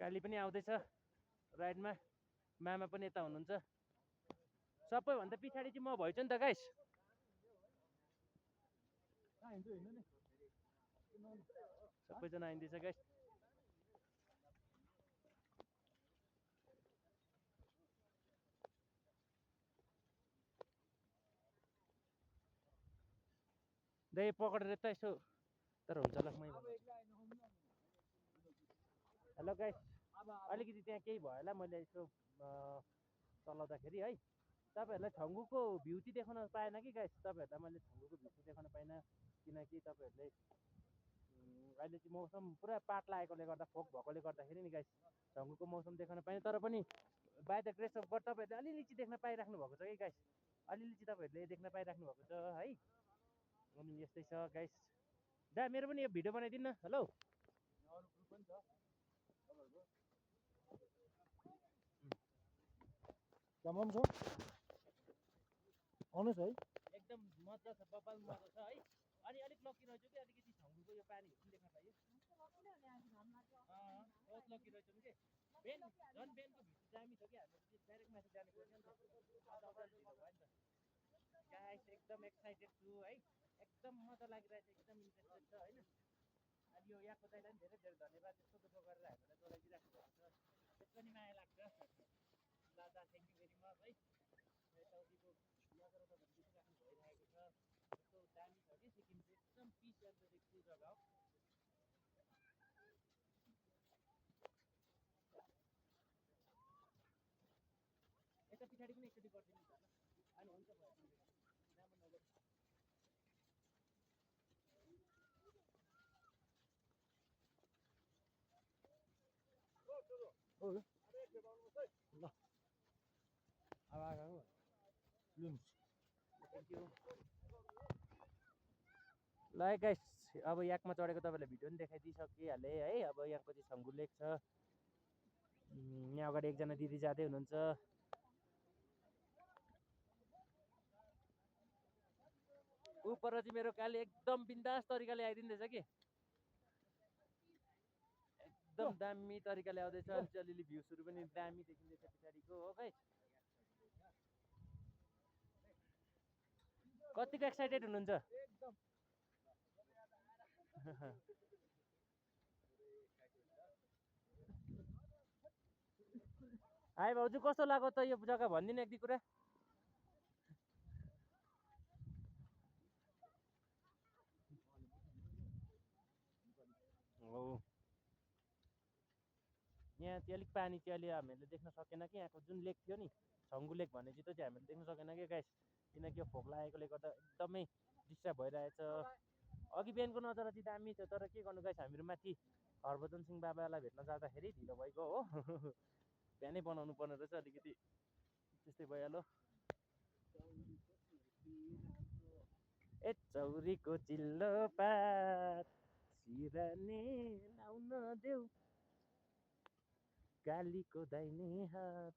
काली पनि आउँदैछ राइडमा, मामा पनि यता हुनुहुन्छ। सबैभन्दा पछाडि चाहिँ म भइछु नि त गाइस। सबैजना आइँदैछ गाइस। दे पकडेर त यसो तर हुन्छ ल मै। हेलो गाइस, अलिकति त्यहाँ केही भयो होला, मैले यसो चलाउँदाखेरि है। तपाईँहरूलाई छङ्गुको भ्यू चाहिँ देखाउन पाएन कि गाइस, तपाईँहरूलाई मैले छङ्गुको भ्यू चाहिँ देखाउन पाइनँ किनकि तपाईँहरूले अहिले चाहिँ मौसम पुरा पात लागेकोले गर्दा, फोक भएकोले गर्दाखेरि नि गाइस छङ्गुको मौसम देखाउन पाएन। तर पनि by the grace of god तपाईँहरूले अलिअलि चाहिँ देख्न पाइराख्नु भएको छ कि गाइस, अलिअलि चाहिँ तपाईँहरूले देख्न पाइराख्नु भएको छ है। अनि यस्तै छ गाइस। दा मेरो पनि यो भिडियो बनाइदिनु न। हेलो क्यामरा छ आउनुहोस् है। एकदम मजा छ, बबाल मजा छ है। अनि अलिक लकी रहेछौँ कि अलिकति छङ्गुको यो पानीहरू पनि देख्न पाइयो। बहुत लकी रहेछौँ कि बिहान झन् बिहानको भित्र दामी छ कि हामीले डाइरेक्ट माथि जानु पर्ने नि त, आज अलिक ढिलो भयो नि त। गाइस एकदम एक्साइटेड छु है, एकदम मजा लागिरहेछ, एकदम इन्ट्रेस्टेड छ होइन। अनि यो यहाँको दाइलाई पनि धेरै धेरै धन्यवाद, यस्तो दुःख गरेर हामीलाई चलाइदिइराख्नु भएको छ, त्यसको नि माया लाग्छ। दादा थ्याङ्क यू भेरी मच है। यताउतिको नजारा तपाईँहरू देखिराख्नु भइरहेको छ, यस्तो दामी छ कि सिक्किम चाहिँ एकदम पिस एन्ड रिक्सी जग्गा हो। यता पछाडि पनि एकचोटि गरिदिनु होला। अनि हुन्छ भयो, राम्रो नगर। ल अब आएको लिनुहोस्। Thank you. ल गाइस, अब याकमा चढेको तपाईँलाई भिडियो पनि देखाइदिइसकिहालेँ है। अब यहाँको चाहिँ छङ्गु लेक छ। यहाँ अगाडि एकजना दिदी जाँदै हुनुहुन्छ। उपर चाहिँ मेरो काली एकदम बिन्दास तरिकाले आइदिँदैछ कि, एकदम दामी तरिकाले आउँदैछ। अलिअलि भ्युजहरू पनि दामी देखिँदैछ पछाडिको हो गाइस। कतिको एक्साइटेड हुनुहुन्छ? हाई भाउजू, कस्तो लाग्यो त यो जग्गा भनिदिनु एक दुई कुरा। हो यहाँ चाहिँ अलिक पानी चाहिँ अहिले हामीले देख्न सकेन कि, यहाँको जुन लेक थियो नि छङ्गु लेक भन्ने चाहिँ त्यो चाहिँ हामीले देख्न सकेन कि गाइस, किनकि यो फोक लागेकोले गर्दा एकदमै डिस्टर्ब भइरहेछ। अघि बिहानको नजारा चाहिँ दामी थियो, तर के गर्नु गाइस, हामीहरू माथि हरभजन सिंह बाबालाई भेट्न जाँदाखेरि ढिलो भइगयो हो। बिहानै बनाउनु पर्ने रहेछ, अलिकति त्यस्तै भइहाल्यो। ए चौरीको चिल्लो पात सिरानी लाउन देऊ, कालीको दाहिने हात